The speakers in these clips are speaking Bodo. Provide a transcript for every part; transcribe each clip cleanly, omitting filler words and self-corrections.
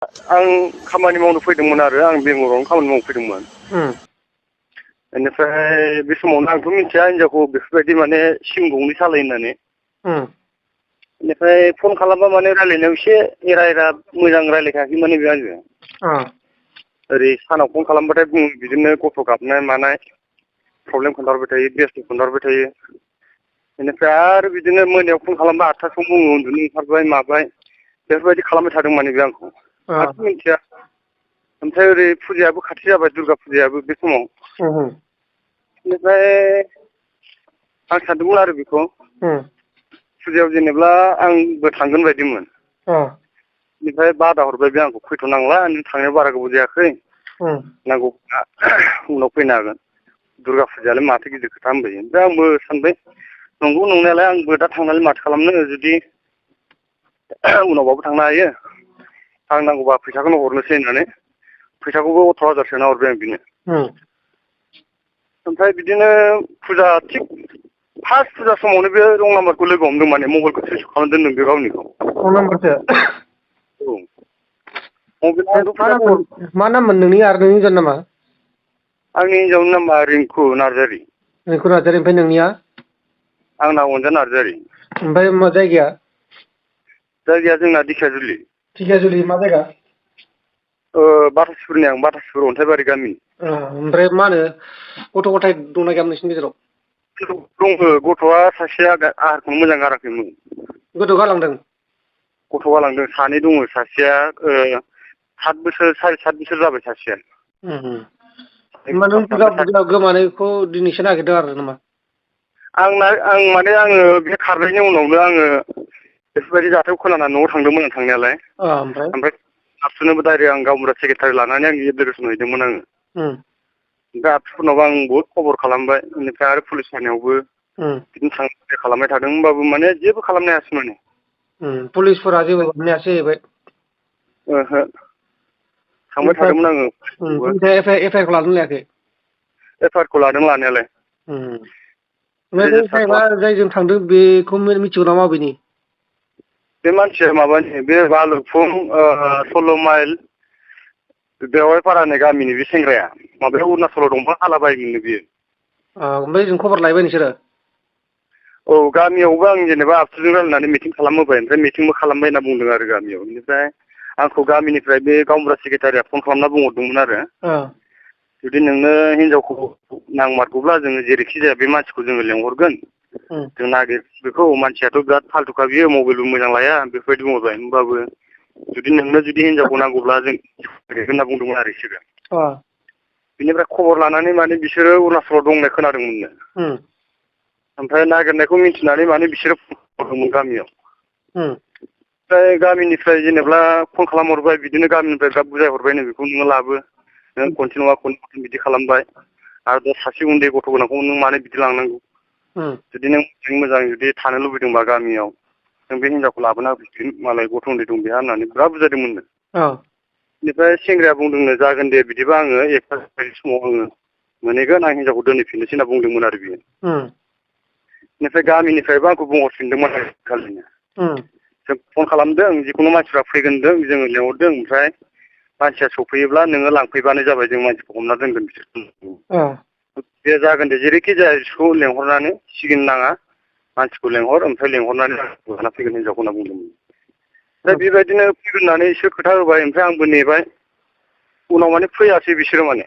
आं खामानि मावनो फैदोंमोन आरो आं बेंगलावनो खामानि मावनो फैदोंमोन। बेनिफ्राय बे समावनो आंथ' मिथिया हिनजावखौ बेफोरबायदि माने सिम गंनै सालायो होननानै। बेनिफ्राय फन खालामबा माने रायज्लायनायाव एसे एरा एरा मोजां रायज्लायखायाखै माने बे आंजों। ओरै सानाव फन खालामबाथाय बुङो बिदिनो गथ' गाबनाय मानाय प्रब्लेम खोन्थाहरबाय थायो बेस्थ' खोन्थाहरबाय थायो। बेनिफ्राय आरो बिदिनो मोनायाव फन खालामबा 8थासोआव बुङो उन्दुनो ओंखारबाय माबाय बेफोरबायदि खालामबाय थादों माने बे आंखौ। आंथ' मिथिया ओमफ्राय ओरै फुजायाबो खाथि जाबाय दुर्गा फुजायाबो बे समाव। बेनिफ्राय आं सानदोंमोन आरो बेखौ फुजायाव जेनेबा आंबो थांगोन बायदिमोन। बेनिफ्राय बादा हरबाय बे आंखौ फैथ'नांला नों थांनायाव बारा गोबाव जायाखै। नांगौब्ला उनाव फैनो हागोन। दुर्गा फुजायालाय माथो गिदिर खोथा होनबाय ओमफ्राय आंबो सानबाय नंगौ नंनायालाय आंबो दा थांनानै माथो खालामनो जुदि उनावबाबो थांनो हायो। आं नांगौबा फैसाखौनो हरनोसै होननानै फैसाखौबो 18,000 सोना हरबाय आं बिनो। ओमफ्राय बिदिनो फुजा थिग फार्स्ट फुजा समावनो बे रं नाम्बारखौ लोगो हमदों माने मबाइलखौ सुइस अफ खालामना दोनदों बे गावनिखौ। रं नाम्बारसो? औ मबाइल फैसाखौ मा नाममोन नोंनि आरो नोंनि हिनजावनि नामा? आंनि हिनजावनि नामा रिंकु नार्जारि। रिंकु नार्जारि ओमफ्राय नोंनिया? आंना अनजालि नार्जारि। ओमफ्राय मा जायगाया? जायगाया जोंना दिखियाजुलि। दिखियाजुलि मा जायगा? बाथासुरिनि आं बाथासुरि अन्थाइबारि गामि। ओमफ्राय मा होनो गथ' गथाय दंना गैया नोंसिनि गेजेराव? दङो गथ'आ सासेया आहारखौनो मोजां गाराखैमोन। गथ' गालांदों? गथ' गालांदों सानै दङ सासेया 7 बोसोर 7.5 बोसोर जाबाय सासेया। होमबा नों बुरजा गोमानायखौ दिनैसो नागिरदों आरो नामा? आं माने आङो बे खारनायनि उनावनो आङो बेफोरबायदि जाथायखौ खोनानानै न'आव थांदोंमोन आं थांनायालाय। ओमफ्राय हाबसोनोबो डाइरेक्ट आं गावबुरा सेक्रेटारि लानानै आं एप्लिकेसन हैदोंमोन आङो। ओमफ्राय आबसुफोरनावबो आं बहुद खबर खालामबाय बेनिफ्राय आरो पुलिस थानायावबो बिदिनो थांलाय फैलाय खालामबाय थादों होनबाबो माने जेबो खालामनो हायासै माने। पुलिसफोरा जेबो खालामनो हायासै जाहैबाय? ओहो थांबाय थादोंमोन आङो। एफ आइ आर खौ लादोंना लायाखै? एफ आइ आर खौ लादों लानायालाय। ओमफ्राय बे रेजिस्टार साहेबा खालाम जायजों थांदों बेखौ मिथिगौ ना माबेनि? बे मानसिया माबानि बे भालुकफुं 16 माइल बेवाय पारा होननाय गामिनि बे सेंग्राया माबायाव अरुणाचलाव दंफां हालाबायोमोननो बियो। ओमफ्राय ओजों खबर लायबाय नोंसोरो? औ गामियावबो आं जेनेबा आबसुजों रायलायनानै मिटिं खालामहोबाय ओमफ्राय मिटिंबो खालामबाय होनना बुंदों आरो गामियाव। बेनिफ्राय आंखौ गामिनिफ्राय बे गावबुरा सेक्रेटारिया फन खालामना बुंहरदोंमोन आरो। जुदि नोंनो हिनजावखौ नांमारगौब्ला जोङो जेरैखि जाया बे मानसिखौ जोङो लेंहरगोन। जों नागिर बेखौ मानसियाथ' बिराद फाल्थुखा बियो मबाइलबो मोजां लाया बेफोरबायदि बुंहरबाय होमबाबो जुदि नोंनो जुदि हिनजावखौ नांगौब्ला जों होनना बुंदोंमोन आरो बिसोरो। बिनिफ्राय खबर लानानै माने बिसोरो अरुणाचलाव दं होननाय खोनादोंमोननो। ओमफ्राय नागिरनायखौ मिथिनानै माने बिसोरो फन गामियाव। ओमफ्राय गामिनिफ्राय जेनेबा फन खालामहरबाय बिदिनो गामिनिफ्राय बिराद बुजाय हरबायनो बेखौ नोङो लाबो। नों खनसे नङा खननै बिदि खालामबाय आरो दा सासे उन्दै गथ' गोनांखौ नों मानो बिदि लांनांगौ। जुदि नों मोजां जुदि थानो लुबैदोंबा गामियाव नों बे हिनजावखौ लाबोना होफैफिन मालाय गथ' उन्दै दं बेहा होननानै बिराद बुजायदोंमोननो। बेनिफ्राय सेंग्राया बुंदोंनो जागोन दे बिदिबा आङो 1 थारिख समाव आङो मोनहैगोन आं हिनजावखौ दोनहैफिननोसै होनना बुंदोंमोन आरो बियो। बेनिफ्राय गामिनिफ्रायबो आंखौ बुंहरफिनदोंमोन आरो खालिनो। जों फन खालामदों जिखुनु मानसिफ्रा फैगोन होनदों जोङो लेंहरदों ओमफ्राय मानसिया सफैयोब्ला नोङो लांफैबानो जाबाय जों मानसिखौ हमना दोनगोन बिसोरखौ। दे जागोन दे जेरैखि जाया बिसोरखौ लेंहरनानै सिगिनो नाङा मानसिखौ लेंहर ओमफ्राय लेंहरनानै लाना फैगोन हिनजावखौ होनना बुंदोंमोन। ओमफ्राय बेबायदिनो फैगोन होननानै एसे खोथा होबाय ओमफ्राय आंबो नेबाय उनाव माने फैयासै बिसोरो माने।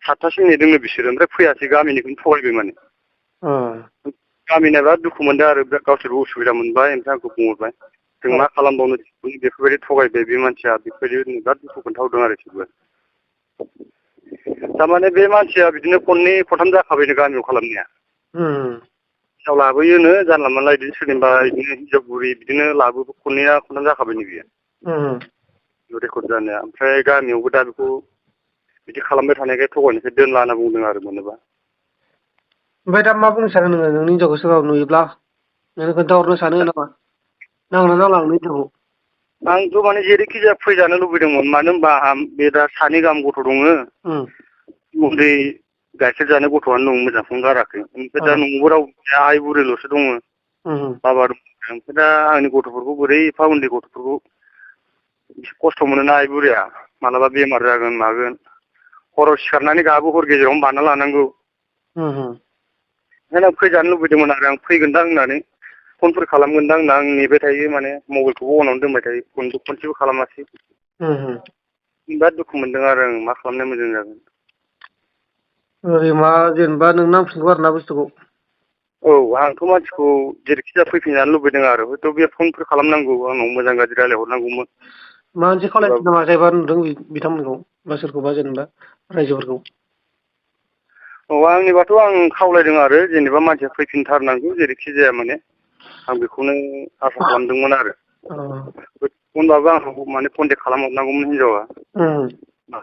7थासिम नेदोंनो बिसोरो ओमफ्राय फैयासै गामिनिखौनो थगायबाय माने। गामिना बिराद दुखु मोनदों आरो गावसोरबो उसुबिदा मोनबाय ओमफ्राय आंखौ बुंहरबाय जों मा खालामबावनो बेफोरबायदि थगायबाय बे मानसिया बेफोरबायदि बिराद दुखु खोन्थाहरदों आरो बिसोरबो। थारमाने बे मानसिया बिदिनो खननै खनथाम जाखाबायनो गामियाव खालामनाया। हिनजाव लाबोयोनो जानला मोनला बिदिनो सोरनिबा बिदिनो हिनजाव बुरि बिदिनो लाबो खननैना खनथाम जाखाबायनो बियो। रेकर्ड जानाया ओमफ्राय गामियावबो दा बेखौ बिदि खालामबाय थानायखाय थगायनायखाय दोनला होनना बुंदों आरो मोनोबा। ओमफ्राय दा मा बुंनो सानो नोङो नोंनि हिनजावखौ सोरबा नुयोब्ला नोङो खोन्थाहरनो सानो नामा? नांगौना नांला नोंनि हिनजावखौ? आंथ' माने जेरैखि जाया फैजानो लुबैदोंमोन मानो होनबा आंहा बे दा सानै गाहाम गथ' दङ। उन्दै गाइखेर जानाय गथ'आनो दं मोजांखौनो गाराखै ओमफ्राय दा न'आवबो रावबो गैया आइ बुरिल'सो दङ। बाबा दं ओमफ्राय दा आंनि गथ'फोरखौ बोरै एफा उन्दै गथ'फोरखौ खस्थ' मोनोना आइ बुरिया मालाबा बेमार जागोन मागोन हराव सिखारनानै गाबो हर गेजेरावनो बाना लानांगौ ओंखायनो आं फैजानो लुबैदोंमोन आरो आं फैगोनदां होननानै फनफोर खालामगोनदां होनना आं नेबाय थायो माने मबाइलखौबो अनावनो दोनबाय थायो फनबो खनसेबो खालामासै बिराद दुखु मोनदों आरो आं मा खालामनाय मोजां जागोन ओरै मा जेनेबा नों नांफिनगौ आरो ना बुस्थुखौ औ आंथ' मानसिखौ जेरैखि जाया फैफिनजानो लुबैदों आरो हयथ' बे फनफोर खालामनांगौ आंनाव मोजां गाज्रि रायज्लायहरनांगौमोन माबा मोनसे खावलायनो नामा जायबा नुदों बिथांमोनखौ बा सोरखौबा जेनेबा रायजोफोरखौ औ आंनिबाथ' आं खावलायदों आरो जेनेबा मानसिया फैफिनथारनांगौ जेरैखि जाया माने आं बेखौनो आसा खालामदोंमोन आरो फनबाबो आंखौ माने कन्टेक्ट खालामहरनांगौमोन हिनजावा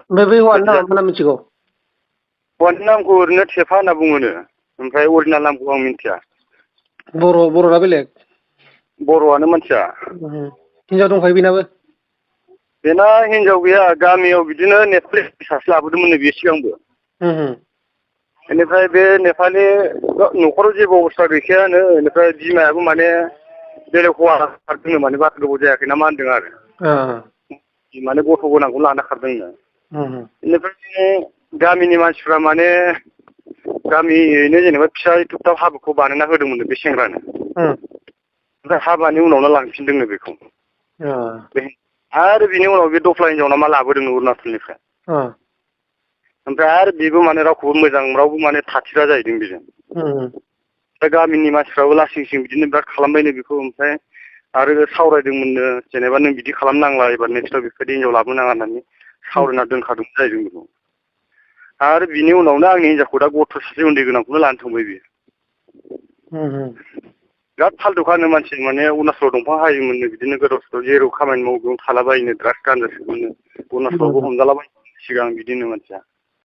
ओमफ्राय बै हौवानि नामा मोना मिथिगौ हौवानि नामखौ ओरैनो थेफा होनना बुङोनो ओमफ्राय अरिजिनेल नामखौ आं मिन्थिया बर'ना बेलेग बर'आनो मानसिया हिनजाव दंखायो बेनाबो बेना हिनजाव गैया गामियाव बिदिनो नेपालि सासे लाबोदोंमोननो बियो सिगांबो बेनिफ्राय बे नेपालि न'खराव जेबो अबस्था गैखायानो बेनिफ्राय बिमायाबो माने बेलेग हौवा खारदोंनो माने बारा गोबाव जायाखै ना मा होनदों आरो माने गथ' गोनांखौ लाना खारदोंनो बेनिफ्राय गामिनि मानसिफ्रा माने गामियैनो जेनेबा फिसा थुबथाब हाबाखौ बानायना होदोंमोननो बे सेंग्रानो ओमफ्राय हाबानि उनावनो लांफिनदोंनो बेखौ आरो बिनि उनाव बे दफ्ला हिनजाव मा लाबोदोंनो अरुणाचलनिफ्राय ओमफ्राय आरो बेबो माने रावखौबो मोजां रावबो माने थाथिरा जाहैदों बेजों दा गामिनि मानसिफ्राबो लासिं सिं बिदिनो बिराद खालामबायनो बेखौ ओमफ्राय आरो सावरायदोंमोननो जेनेबा नों बिदि खालामनांला एबार नेक्स्टआव बेफोरबायदि हिनजाव लाबोनाङा होननानै सावरायना दोनखादोंमोन जाहैदों बेखौ आरो बिनि उनावनो आंनि हिनजावखौ दा गथ' सासे उन्दै गोनांखौनो लानो थांबाय बियो बिराद फाल्थुखानो मानसि माने अरुणाचलाव दंफां हायोमोननो बिदिनो गोदाव सोराव जेराव खामानि मावो बेयावनो थालाबायोनो द्राग्स गानजा सोबोनो अरुणाचलावबो हमजालाबायो सिगां बिदिनो मानसिया